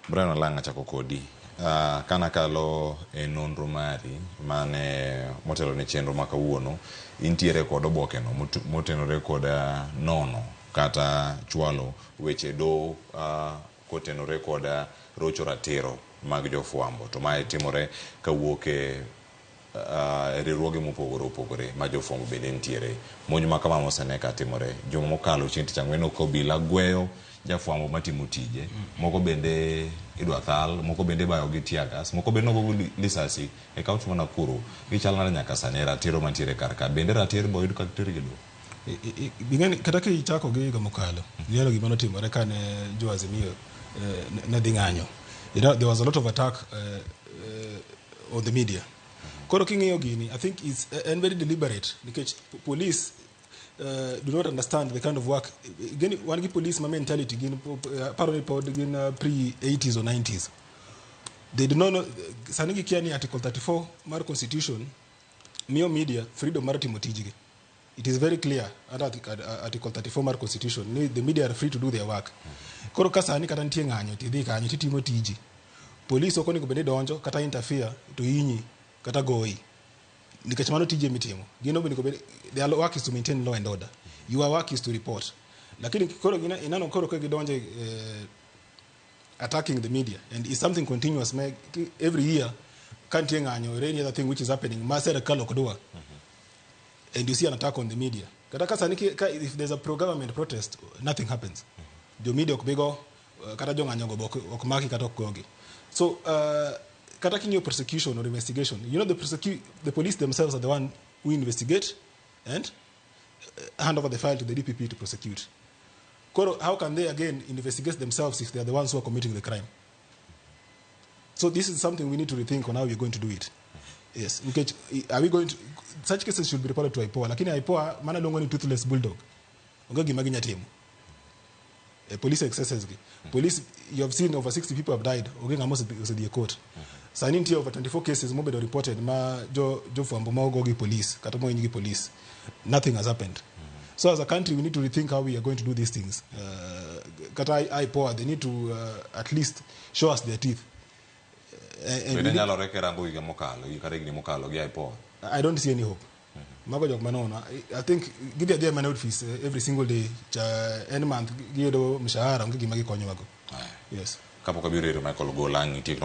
Brian Olanga chako kodi. Kanakalo e nonro mari mane motelo ne chenro ma kawuono, intiere kod oboke no motenore kod nono kata chwalo weche doho kotenore kod rocho ratiro mag jofwambo. To mae timore kawuok e riwruoge mopogore opogore ma jofwambo bende nitiere. Monj ma kama mosene ka timore juma mokalo chieng' tich ang'wen ka obila gweyo jafwambo matimo tije, moko bende idwa thal, moko bende ibayo gi tear gas, moko bende nogo gi lisasi e kaunti ma Nakuru. Gichal nade nyaka sani ratiro mantiere kar ka? Bende ratiro ibo yud ka ter gi doho? Ing'eni kata kichako gi higa mokalo, ineno gima notimore kane jo Azimio ne dhi ng'anyo. There was a lot of attack on the media. Koro king'iyo gini, I think it's en very deliberate nikech police do not understand the kind of work. Gini, wan gi police ma mentality gin paro ni pod gin pre 80s or 90s. They do not know, sani gikia ni Article 34 mar Constitution miyo media freedom mar timo tijgi. It is very clear under Article 34 mar Constitution ni the media are free to do their work. Koro ka sani kata nitie ng'anyo tidhi kanyo titimo tiji. Police ok onego bed ni donjo kata interfere to hinyi kata goyi. Nikech mano tije mitimo. Gin onego bed their work is to maintain law and order. Your work is to report. Lakini koro ineno koro ka gidonjo attacking the media, and it's something continuous ma every year ka nitie ng'anyo or any other thing which is happening ma serikal ok dwa, and you see an attack on the media. Kata ka sani ka if there's a pro government protest, nothing happens. Jo media ok bigo, kata jo ng'anyo go be ok maki kata ok gogi. So kata king'iyo prosecution or investigation, the police themselves are the one who investigate and hand over the file to the DPP to prosecute. Koro how can they again investigate themselves if they are the ones who are committing the crime? So this is something we need to rethink on how we're going to do it. Yes, nikech are we going to, such cases should be reported to IPOA, lakini IPOA mana luongo ni toothless bulldog. Onge gima ginya timo. Police excesses gi. Police, you have seen over 60 people have died. Onge ng'ama osedhi e court. Sani nitie over 24 cases mobedo reported ma jo jofwambo ma ogo gi police kata mohiny gi police. Nothing has happened. So as a country, we need to rethink how we are going to do these things. Kata IPOA, they need to at least show us their teeth. And Bende nyalore kirango higa mokalo, kata higni mokalo gi IPOA? I don't see any hope. Mago jok manono. I think gidhi adhiya mana office every single day. Cha end month giyudo mshahara, onge gima gikonyowago. Yes. Kapok abiro ir Michael Gola, ang' itiek.